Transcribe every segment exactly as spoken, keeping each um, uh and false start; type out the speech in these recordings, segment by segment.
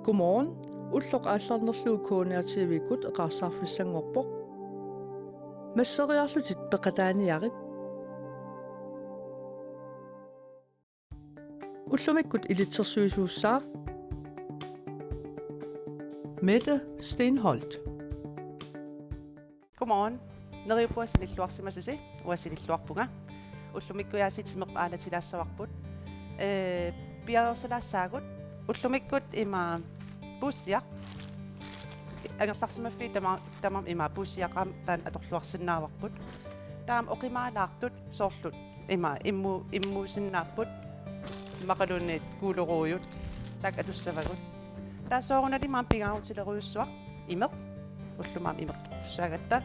Godmorgen. Ulloq aallarnerlugu K N R T V-kkut eqaarsaarfissanngorpoq. Masseriarlutit peqataaniarit. Ullumikkut ilitsersuisuussaaq Mette Stenholt. Godmorgen. Neriuppunga sinilluarsimasusi, uanga sinilluarpunga. Ullumikkujaasiit timerput aalatilaassavarput. Ee, piareersalaassaagut. Ullumikkut ima puussiaq. Angerlarsimaffiit tama-, tamarmik ima puussiaq aamma taanna atorluarsinnaavarput. Taava oqimaalaartut soorlu ima immu-, immuusinnaapput. Immaqaluunniit gulerodit taakku atussavagut. Taava soorunalimi aamma pingaarutilerujussuaq imeq. Ullumi aamma imertortussaagatta.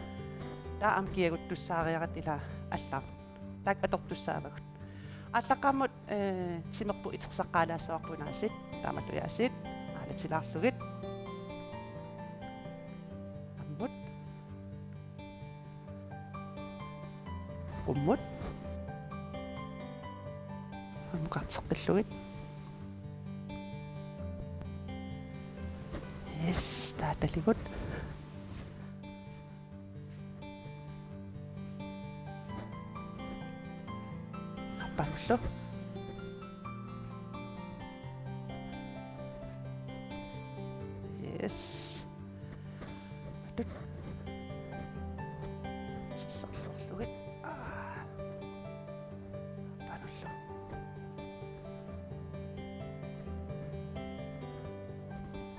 Taava aamma kiaguttussaariaratta ilaa allaat. Taakku atortussaavagut. Aallaqqaammut, ee, timerput itersaqqaalaassavarput aasiit. Taamatujaasiit aalatilaarlugit. Ammut. Qummut. Ammukarteqqillugit. Yes, taava taligut. Aappaanullu. Yes. Matut. Itersaqqilluarlugit. Aa. Aappaanullu.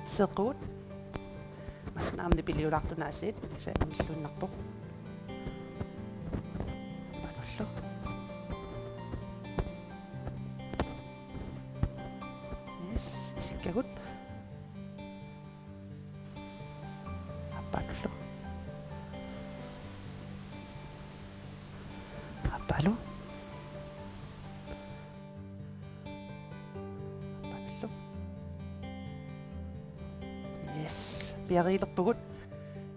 Seeqqugut. Massakkut aamma nipiliulaartunik aasiit, kisianni angilluinnarpoq. Aappaanullu. Yes, isikkagut. Aappaalullu. Aappaalu. Aappaalullu. Yes, piariilerpugut.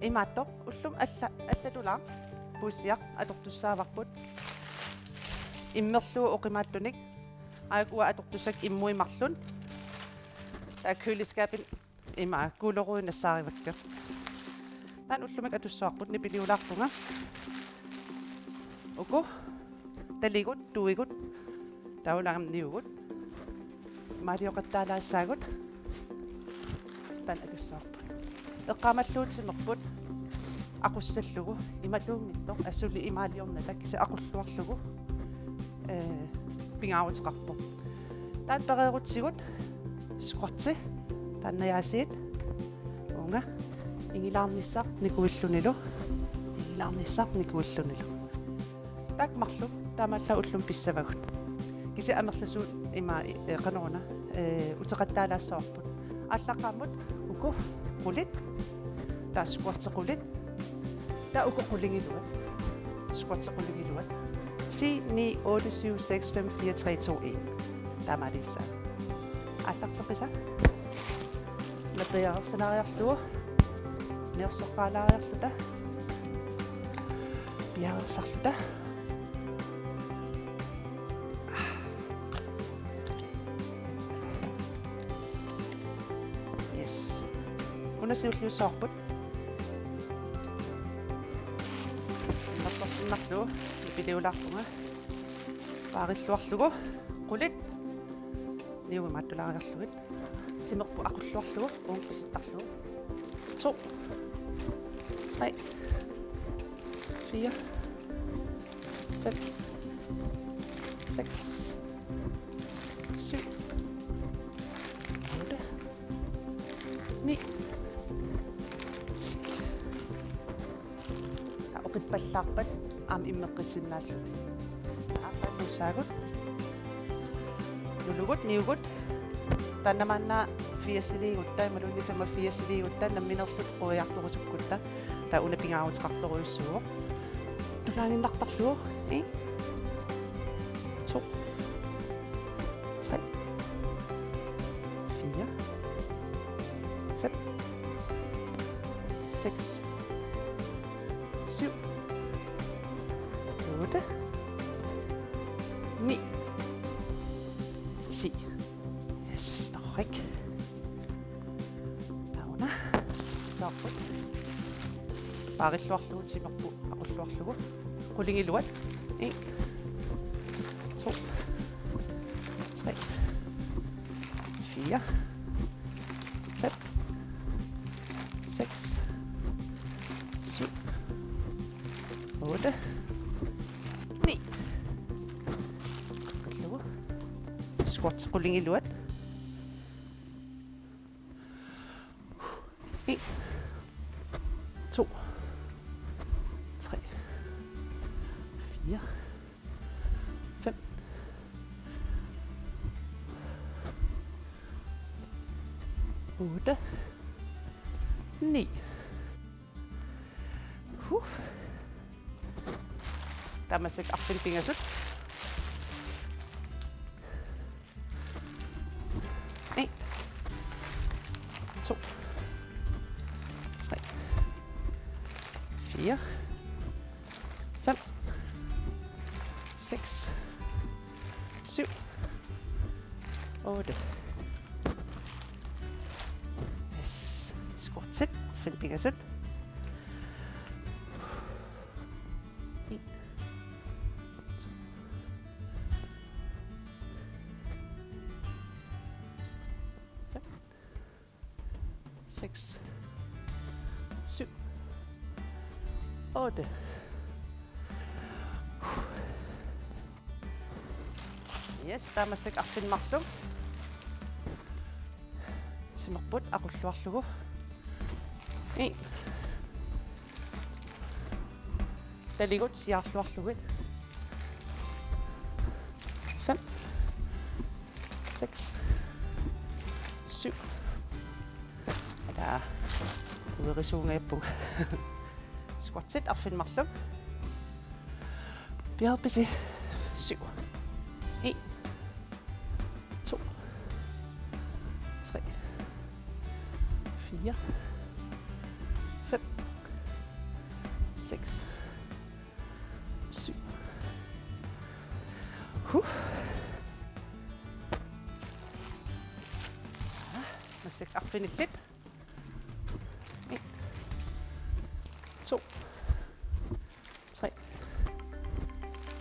Imaattoq, ullumi alla-, allatulaaq puussiaq atortussaavarput. Immerlugu oqimaattunik. Aajuku uanga atortussakka immui marluk. Taava køleskabini ima gulerodit nassaarivakka. Taanna ullumikkut atussavarput, nipiliulaarpunga. Uku taligut, tuigut, taava aamma niugut. Imaalioqattaalaassaagut. Taanna atussavarput. Eqqaamallugu timerput aqussallugu, imatuunngitsoq, assut suli imaaliornata, kisianni aqulluarlugu, ee, pingaaruteqarpoq. Taanna pereerutsigu squatti, taanna aasiit, uunga, ingilaarnissaq nikuillunilu, ingilaarnissaq nikuillunilu. Taakku marluk taamaallaat ullumi pissavagut. Kisianni amerlasuut ima, ee, qanoruna, ee, uteqattaalaassavarput. Aallaqqaammut uku qulit, taava squatti qulit, taava uku qulingiluat. Squatti qulingiluat. Ti, ni, otte, syv, seks, fem, fire, tre, to, en. Taamaaliussaaq. Aallarteqqisa. Una piareersalaariarlugu. Niorsoqqaalaariarluta. Piareersarluta. Yes. Una siulliussavarput. Immersorsinnarlugu, nipiliulaarpunga. Paarilluarlugu, qulit. Niuimaattuulaariarlugit. Timerput aqulluarlugu, uunga pisittarlugu. To. Tre. Fire. Fem. Seks. Syv. Otte. Ni. Ti. Taava oqippallaarpat aamma immeqqissinnaallutik. Aappaanussaagut. Nulugut, niugut. Taanna maanna firsiliigutta, imaluunniit femogfirsiliigutta, nammineerluta quiartorusukkutta. Taava una pingaaruteqartorujussuuvoq. Tulaaginnartarlugu. En. To. Tre. Fire. Fem. Seks. Syv. Otte. Ni. Ti. Yes, torrak. Aarilluarlugu timerput aqulluarlugu. Qulingiluat. En, to, tre, fire, fem, seks, syv, otte, ni. Squat qulingiluat. En, to, tre, fire, fem, otte, ni. Huh. Tamassi arfineq-pingasut. En, to, tre, fire, fem, seks, syv, otte. Yes. Squatsit arfineq-pingasut. En, to, fem, seks, syv, otte. Yes, tamassi arfineq-marluk. Timerput aqulluarlugu. En. Taligut siaarluarlugit. Fem. Seks. Syv. Ata. Uerisuungajappunga. Squatsit arfineq-marluk. Bjergbesæ. Syv. En. To. Tre. Fire. Fem. Seks. Syv. Huh. Massakkut arfinillit. En. To. Tre.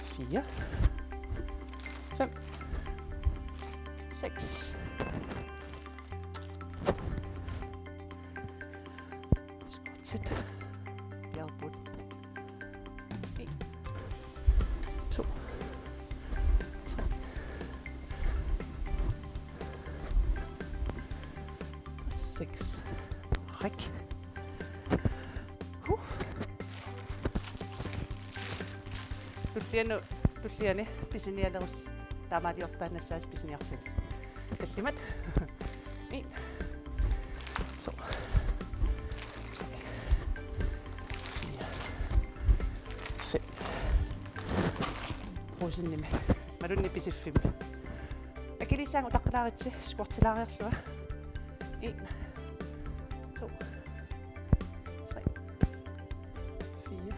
Fire. Fem. Seks. Squatsit. Bjergbesæ. En. To. Tre. Seks. Ræk. Huh. Tulliani, tulliani pisinialerus. Taamaaliortaannassaasi pisiniarfik. Tallimat. En. To. Tre. Fire. Fem. Ruusinnimi. Malunni pisiffimmi. Akiliissaanga utaqqilaaritsi, squatsilaariarlunga. En. To. Tre. Fire.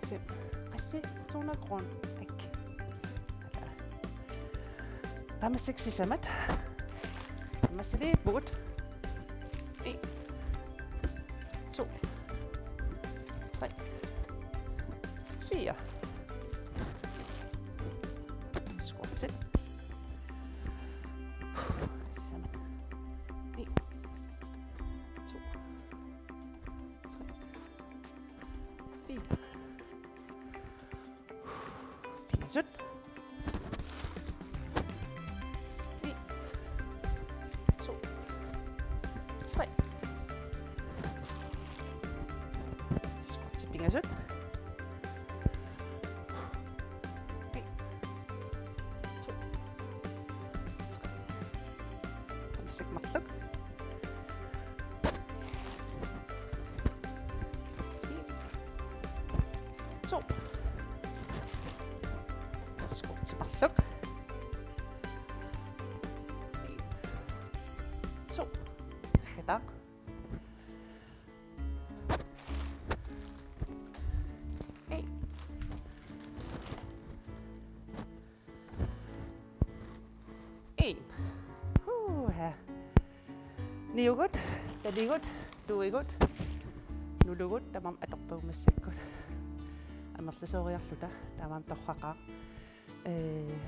Fem. Qassi, to hundrede kroner. Ak. Tamassi sisamat. Tamassi liiput. En. To. Tre. Fire. Squatsit. Sisamat. En. To. Tre. Fire. Pingasut. En. To. Tre. Squatsit pingasut. En. To. Tre. Tamassi marluk. To. Squatsit marluk. To. Aggetaa. En. En. Huuha. Niugut, taligut, tuigut. Nu Lugut tamarmik atorpagut massakkut. Amerlasooriarluta tamarmik torraqaaq. Ee,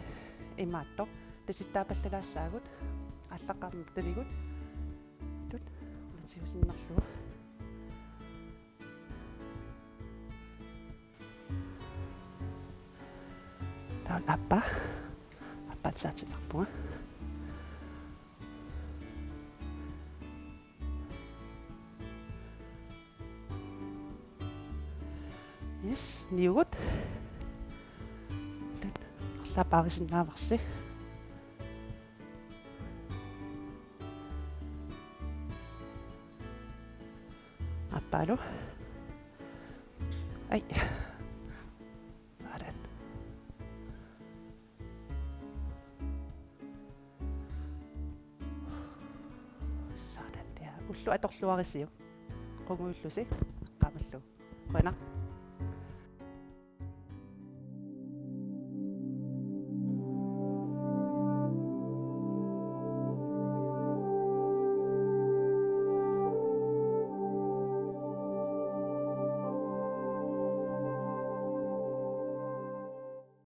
imaattoq. Tasittaapallalaassaagut. Aallaqqaammut tavigut. Tut. Una tigusinnarlugu. Taava aappaa. Aappaa atisaatinneqarpunga. Yes, niugut. Arlaat paarisinnaavarsi. Aappaalu. Ai. Sådan. Sådan der. Ulloq atorluarisiuk. Qungujullusi. Eqqaamallugu. Qujanaq.